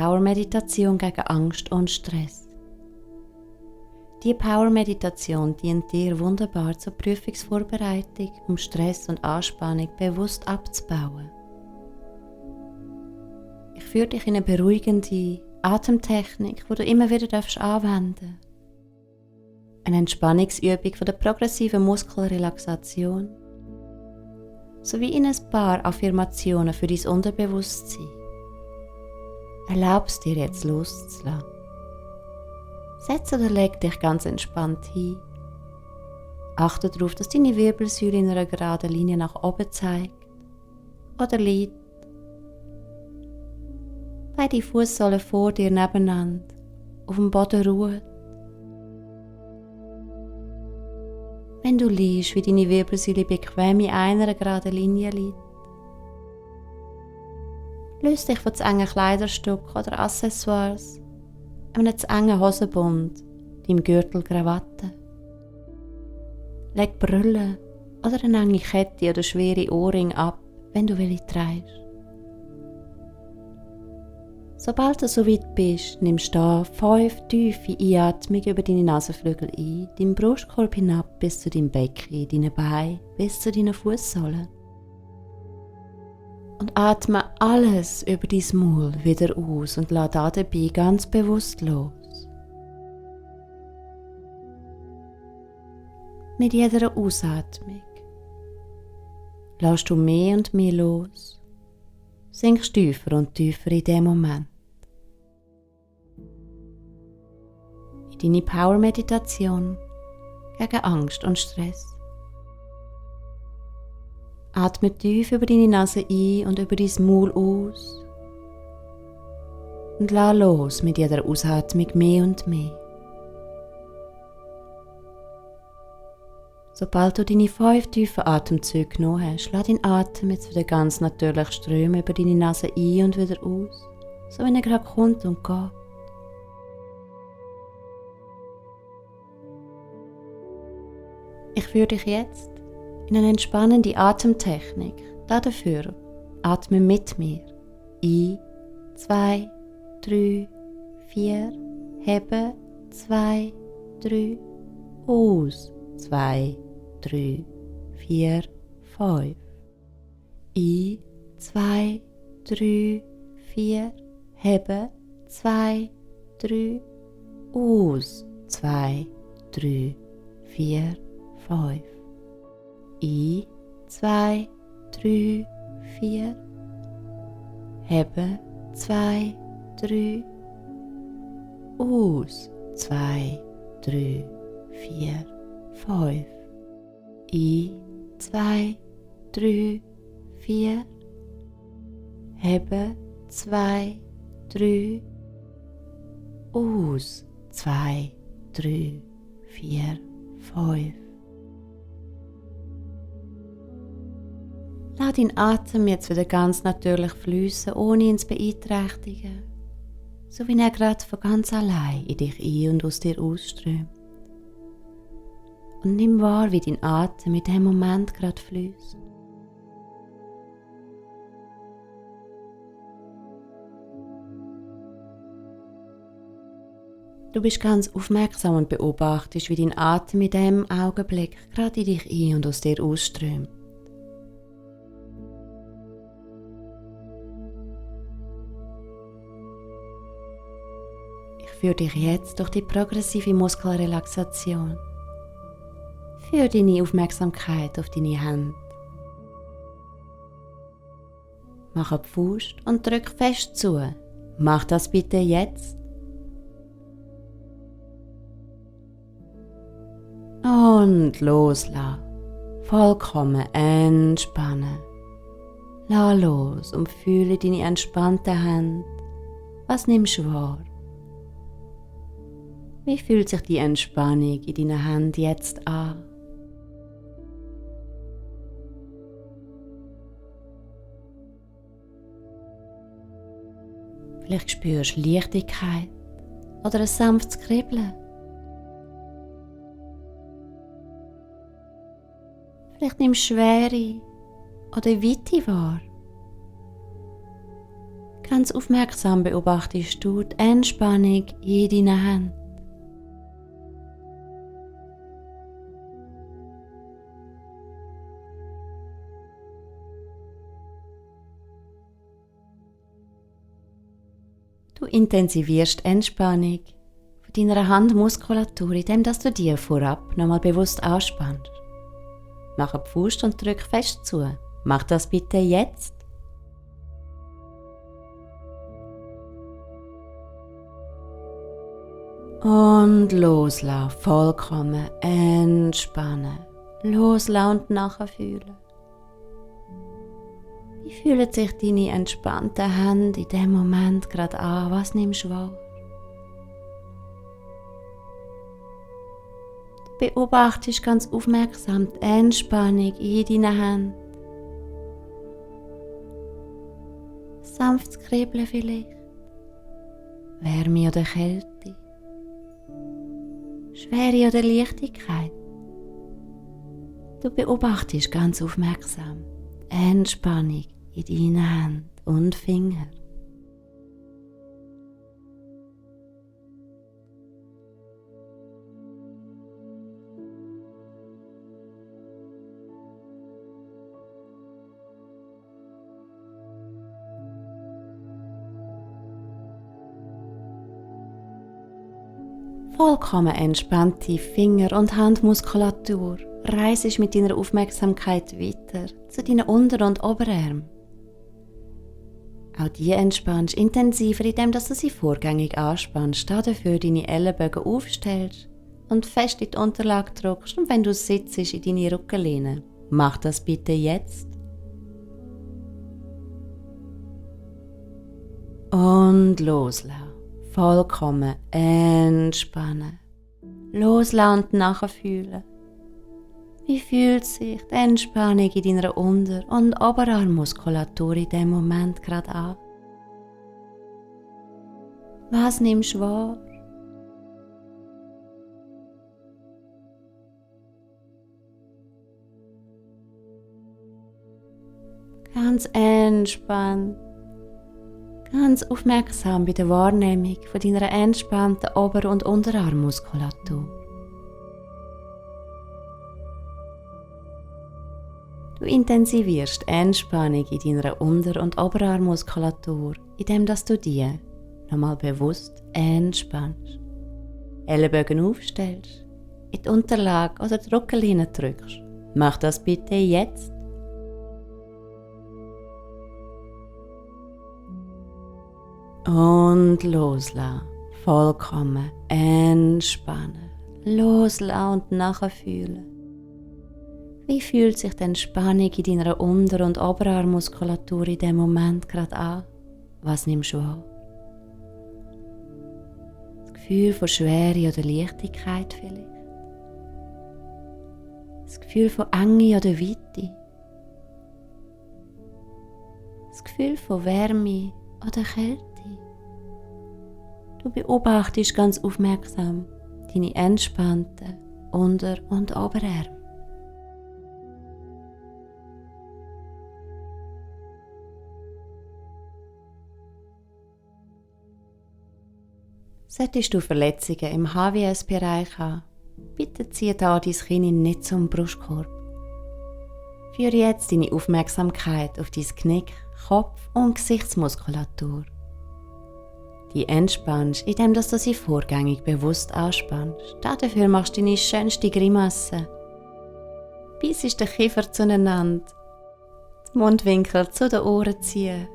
Power-Meditation gegen Angst und Stress. Die Power-Meditation dient dir wunderbar zur Prüfungsvorbereitung, um Stress und Anspannung bewusst abzubauen. Ich führe dich in eine beruhigende Atemtechnik, die du immer wieder anwenden darfst. Eine Entspannungsübung von der progressiven Muskelrelaxation sowie in ein paar Affirmationen für dein Unterbewusstsein. Erlaub es dir jetzt loszulassen. Setz oder leg dich ganz entspannt hin. Achte darauf, dass deine Wirbelsäule in einer geraden Linie nach oben zeigt oder liegt. Beide Fußsohlen vor dir nebeneinander auf dem Boden ruhen. Wenn du liegst, wie deine Wirbelsäule bequem in einer geraden Linie liegt, löse dich von zu engen Kleiderstücken oder Accessoires, einem zu engen Hosenbund, deinem Gürtel, Krawatte. Leg Brille oder eine enge Kette oder schwere Ohrringe ab, wenn du welche trägst. Sobald du so weit bist, nimmst du 5 tiefe Einatmungen über deine Nasenflügel ein, deinen Brustkorb hinab bis zu deinem Becken, deinen Beinen bis zu deinen Fußsohlen. Und atme alles über dein Maul wieder aus und lass dabei ganz bewusst los. Mit jeder Ausatmung lässt du mehr und mehr los, sinkst tiefer und tiefer in dem Moment. In deine Power-Meditation gegen Angst und Stress. Atme tief über deine Nase ein und über dein Maul aus und lass los mit jeder Ausatmung mehr und mehr. Sobald du deine 5 tiefen Atemzüge genommen hast, lass deinen Atem jetzt wieder ganz natürlich strömen über deine Nase ein und wieder aus, so wie er gerade kommt und geht. Ich führe dich jetzt in eine entspannende Atemtechnik. Dafür atme mit mir. Ein, 2, 3, 4, hebe, 2, 3, aus, 2, 3, 4, 5. Ein, 2, 3, 4, hebe, 2, 3, aus, 2, 3, 4, 5. Ein, 2, 3, 4. Hebe, 2, 3. Aus, 2, 3, 4, 5. Ein, 2, 3, 4. Hebe, 2, 3. Aus, 2, 3, 4, 5. Lass deinen Atem jetzt wieder ganz natürlich fließen, ohne ihn zu beeinträchtigen, so wie er gerade von ganz allein in dich ein- und aus dir ausströmt. Und nimm wahr, wie dein Atem in diesem Moment gerade fließt. Du bist ganz aufmerksam und beobachtest, wie dein Atem in diesem Augenblick gerade in dich ein- und aus dir ausströmt. Ich führe dich jetzt durch die progressive Muskelrelaxation. Führe deine Aufmerksamkeit auf deine Hände. Mach die Faust und drück fest zu. Mach das bitte jetzt. Und loslassen. Vollkommen entspannen. Lass los und fühle deine entspannten Hände. Was nimmst du wahr? Wie fühlt sich die Entspannung in deinen Händen jetzt an? Vielleicht spürst du Leichtigkeit oder ein sanftes Kribbeln. Vielleicht nimmst du Schwere oder Weite wahr. Ganz aufmerksam beobachtest du die Entspannung in deinen Händen. Du intensivierst die Entspannung von deiner Handmuskulatur, indem du die vorab nochmal bewusst anspannst. Mach die Faust und drück fest zu. Mach das bitte jetzt. Und loslassen, vollkommen entspannen. Loslassen und nachher fühlen. Wie fühlen sich deine entspannten Hände in dem Moment gerade an? Was nimmst du wahr? Du beobachtest ganz aufmerksam die Entspannung in deinen Händen. Sanftes Kribbeln vielleicht. Wärme oder Kälte. Schwere oder Leichtigkeit. Du beobachtest ganz aufmerksam Entspannung in deinen Händen und Fingern. Vollkommen entspannte Finger- und Handmuskulatur reisest mit deiner Aufmerksamkeit weiter zu deinen Unter- und Oberarmen. Auch die entspannst intensiver, indem du sie vorgängig anspannst, dafür deine Ellenbögen aufstellst und fest in die Unterlage drückst und wenn du sitzt in deine Rückenlehne. Mach das bitte jetzt. Und loslassen. Vollkommen entspannen. Loslassen und nachher fühlen. Wie fühlt sich die Entspannung in deiner Unter- und Oberarmmuskulatur in dem Moment gerade an? Was nimmst du wahr? Ganz entspannt. Ganz aufmerksam bei der Wahrnehmung von deiner entspannten Ober- und Unterarmmuskulatur. Du intensivierst die Entspannung in deiner Unter- und Oberarmmuskulatur, indem du die nochmal bewusst entspannst. Ellenbogen aufstellst, in die Unterlage oder die Rückenlehne drückst. Mach das bitte jetzt. Und loslassen. Vollkommen entspannen. Loslassen und nachher fühlen. Wie fühlt sich die Entspannung in deiner Unter- und Oberarmmuskulatur in dem Moment gerade an? Was nimmst du wahr? Das Gefühl von Schwere oder Leichtigkeit vielleicht? Das Gefühl von Enge oder Weite? Das Gefühl von Wärme oder Kälte? Du beobachtest ganz aufmerksam deine entspannten Unter- und Oberarme. Solltest du Verletzungen im HWS-Bereich haben, bitte ziehe da dein Kinn nicht zum Brustkorb. Führe jetzt deine Aufmerksamkeit auf dein Knick, Kopf- und Gesichtsmuskulatur. Die entspannst, indem du sie vorgängig bewusst anspannst. Dafür machst du deine schönste Grimasse. Beißest den Kiefer zueinander, die Mundwinkel zu den Ohren ziehen,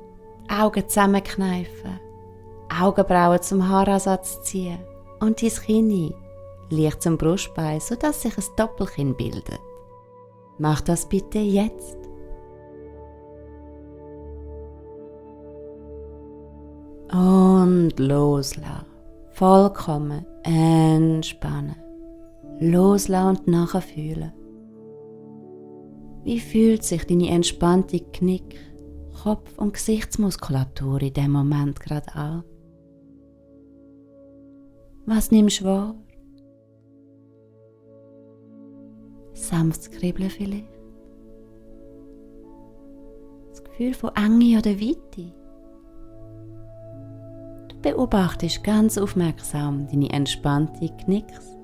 die Augen zusammenkneifen, Augenbrauen zum Haaransatz ziehen und dein Kinn leicht zum Brustbein, sodass sich ein Doppelkinn bildet. Mach das bitte jetzt. Und loslassen. Vollkommen entspannen. Loslassen und nachher fühlen. Wie fühlt sich deine entspannte Knick, Kopf- und Gesichtsmuskulatur in dem Moment gerade an? Was nimmst du wahr? Sanftes Kribbeln vielleicht? Das Gefühl von Enge oder Weite? beobachtest ganz aufmerksam deine entspannte Knicks-,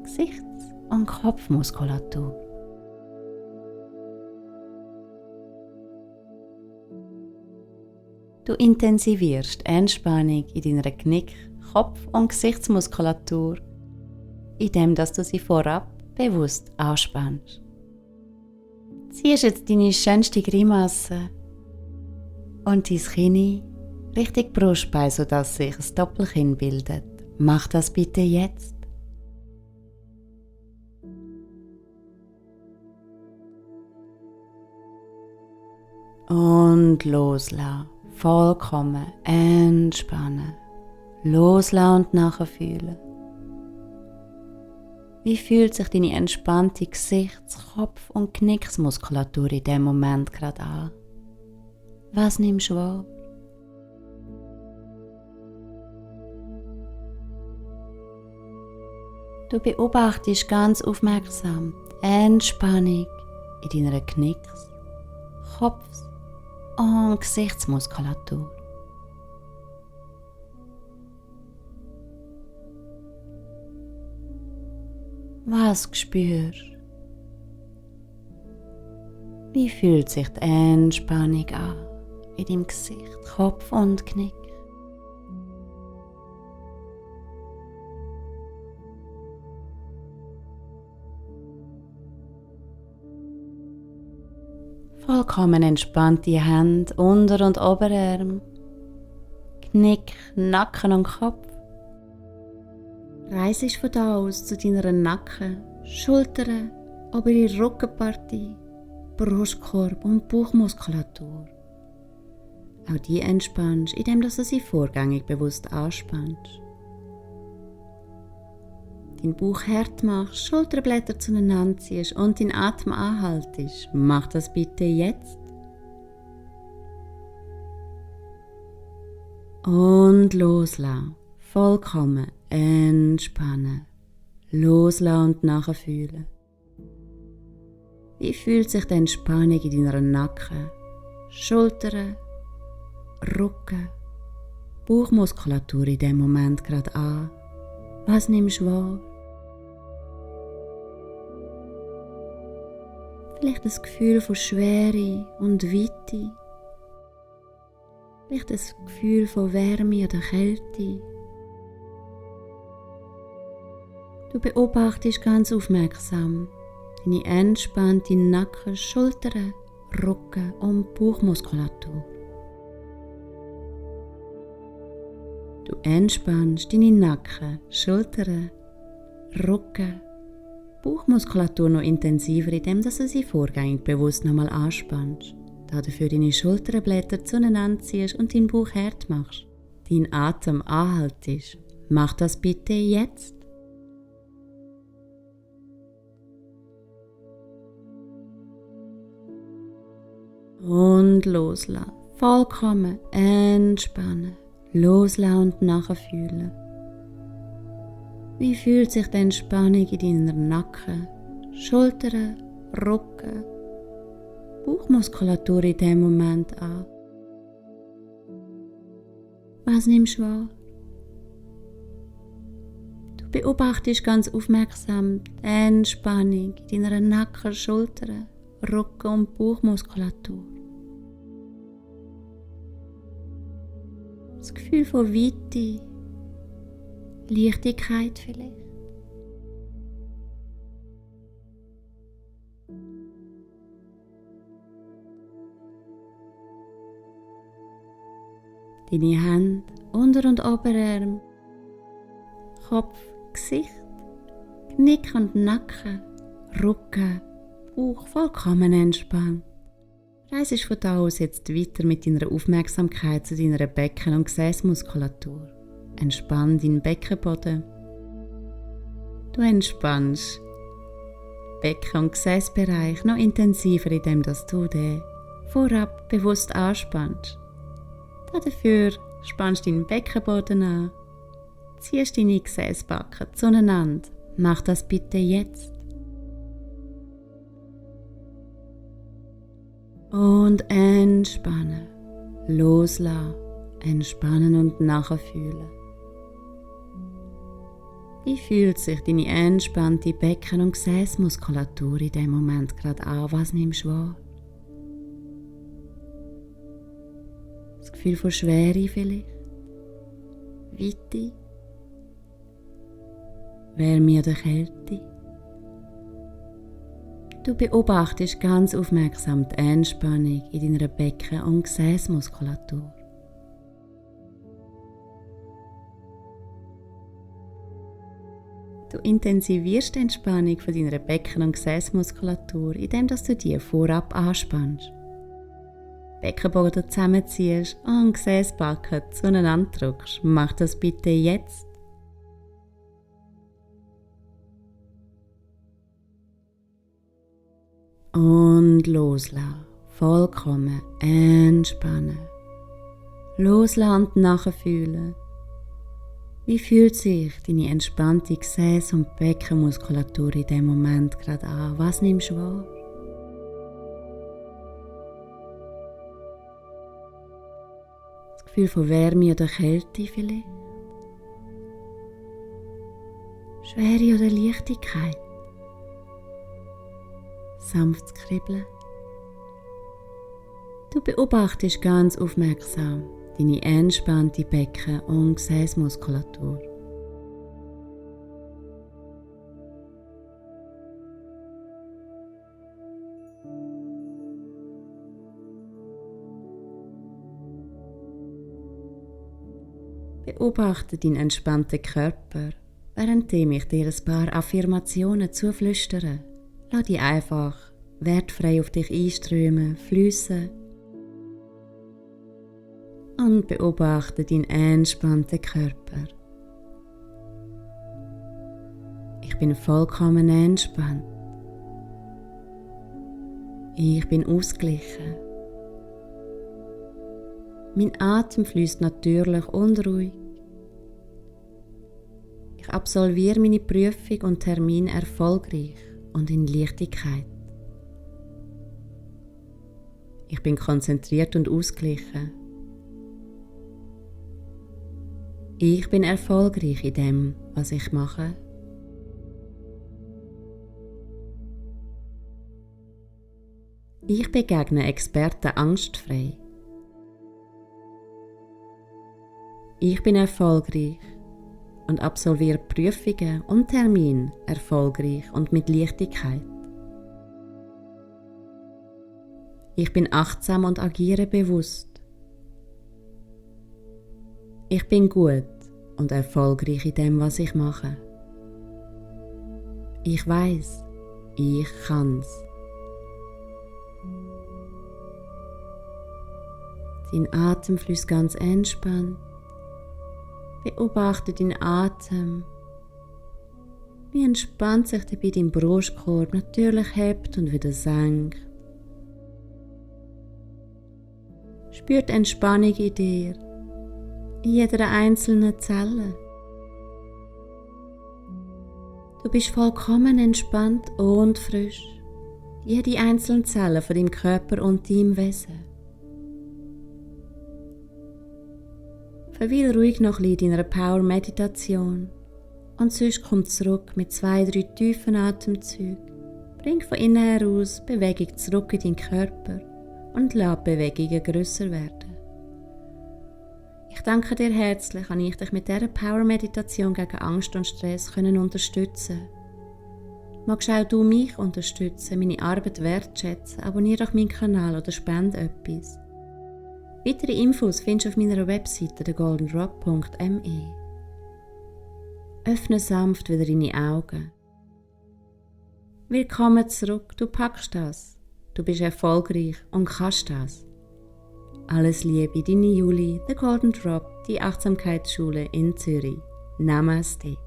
Gesichts- und Kopfmuskulatur. Du intensivierst Entspannung in deiner Knick-, Kopf- und Gesichtsmuskulatur, indem du sie vorab bewusst anspannst. Ziehst jetzt deine schönste Grimasse und dein Kinn Richtung Brustbein, sodass sich ein Doppelkinn bildet. Mach das bitte jetzt. Und loslassen. Vollkommen entspannen. Loslassen und nachfühlen. Wie fühlt sich deine entspannte Gesichts-, Kopf- und Knicksmuskulatur in diesem Moment gerade an? Was nimmst du wahr? Du beobachtest ganz aufmerksam die Entspannung in deiner Knicks-, Kopf- und Gesichtsmuskulatur. Was spürst du? Wie fühlt sich die Entspannung an in deinem Gesicht, Kopf und Knick? Vollkommen entspannte Hände, Unter- und Oberarm, Knick, Nacken und Kopf. Reisest von da aus zu deiner Nacken, Schultern, obere Rückenpartie, Brustkorb und Bauchmuskulatur. Auch die entspannst, indem du sie vorgängig bewusst anspannst. Deinen Bauch hart machst, Schulterblätter zueinander ziehst und deinen Atem anhaltest. Mach das bitte jetzt. Und loslassen. Vollkommen entspannen. Loslassen und nachfühlen. Wie fühlt sich die Entspannung in deiner Nacken, Schultern, Rücken, Bauchmuskulatur in diesem Moment gerade an? Was nimmst du wahr? Vielleicht ein Gefühl von Schwere und Weite. Vielleicht ein Gefühl von Wärme oder Kälte. Du beobachtest ganz aufmerksam deine entspannte Nacken, Schultern, Rücken und Bauchmuskulatur. Du entspannst deine Nacken, Schultern, Rücken, Bauchmuskulatur noch intensiver, indem du sie vorgängig bewusst nochmal anspannst. Dafür deine Schulterblätter zueinander ziehst und deinen Bauch hart machst. Deinen Atem anhaltest. Mach das bitte jetzt. Und loslassen. Vollkommen entspannen. Loslassen und nachfühlen. Wie fühlt sich die Entspannung in deiner Nacken, Schultern, Rücken, Bauchmuskulatur in diesem Moment an? Was nimmst du wahr? Du beobachtest ganz aufmerksam die Entspannung in deiner Nacken, Schultern, Rücken und Bauchmuskulatur. Das Gefühl von Weite, Leichtigkeit vielleicht. Deine Hände, Unter- und Oberarm, Kopf, Gesicht, Knick und Nacken, Rücken, Bauch vollkommen entspannt. Reisest von da aus jetzt weiter mit deiner Aufmerksamkeit zu deiner Becken- und Gesäßmuskulatur. Entspann deinen Beckenboden. Du entspannst Becken- und Gesäßbereich noch intensiver, indem du den vorab bewusst anspannst. Dafür spannst deinen Beckenboden an, ziehst deine Gesäßbacken zueinander. Mach das bitte jetzt. Und entspannen, loslassen, entspannen und nachfühlen. Wie fühlt sich deine entspannte Becken- und Gesäßmuskulatur in dem Moment gerade an? Was nimmst du wahr? Das Gefühl von Schwere vielleicht? Weite? Wärme oder Kälte? Du beobachtest ganz aufmerksam die Entspannung in deiner Becken- und Gesäßmuskulatur. Du intensivierst die Entspannung von deiner Becken- und Gesäßmuskulatur, indem du die vorab anspannst. Beckenboden zusammenziehst und Gesäßbacken zueinander drückst. Mach das bitte jetzt. Und loslassen. Vollkommen entspannen. Loslassen und nachfühlen. Wie fühlt sich deine entspannte Gesäß- und Beckenmuskulatur in dem Moment gerade an? Was nimmst du wahr? Das Gefühl von Wärme oder Kälte vielleicht? Schwere oder Leichtigkeit? Sanftes Kribbeln? Du beobachtest ganz aufmerksam deine entspannte Becken- und Gesäßmuskulatur. Beobachte deinen entspannten Körper, währenddem ich dir ein paar Affirmationen zuflüstere. Lass dich einfach wertfrei auf dich einströmen, fließen und beobachte deinen entspannten Körper. Ich bin vollkommen entspannt. Ich bin ausgeglichen. Mein Atem fließt natürlich und ruhig. Ich absolviere meine Prüfung und Termin erfolgreich und in Leichtigkeit. Ich bin konzentriert und ausgeglichen. Ich bin erfolgreich in dem, was ich mache. Ich begegne Experten angstfrei. Ich bin erfolgreich und absolviere Prüfungen und Termine erfolgreich und mit Leichtigkeit. Ich bin achtsam und agiere bewusst. Ich bin gut und erfolgreich in dem, was ich mache. Ich weiß, ich kann's. Dein Atem fließt ganz entspannt. Beobachte deinen Atem. Wie entspannt sich dabei dein Brustkorb natürlich hebt und wieder senkt. Spür die Entspannung in dir, in jeder einzelnen Zelle. Du bist vollkommen entspannt und frisch. Jede einzelne Zelle von deinem Körper und deinem Wesen. Verweile ruhig noch ein bisschen in deiner Power-Meditation und sonst komm zurück mit 2-3 tiefen Atemzügen. Bring von innen heraus Bewegung zurück in deinen Körper und lass Bewegungen grösser werden. Ich danke dir herzlich, dass ich dich mit dieser Power-Meditation gegen Angst und Stress unterstützen konnte. Magst auch du mich unterstützen, meine Arbeit wertschätzen, abonniere doch meinen Kanal oder spende etwas. Weitere Infos findest du auf meiner Webseite thegoldenrod.me. Öffne sanft wieder deine Augen. Willkommen zurück, du packst das. Du bist erfolgreich und kannst das. Alles Liebe, deine Julie, The Golden Drop, die Achtsamkeitsschule in Zürich. Namaste.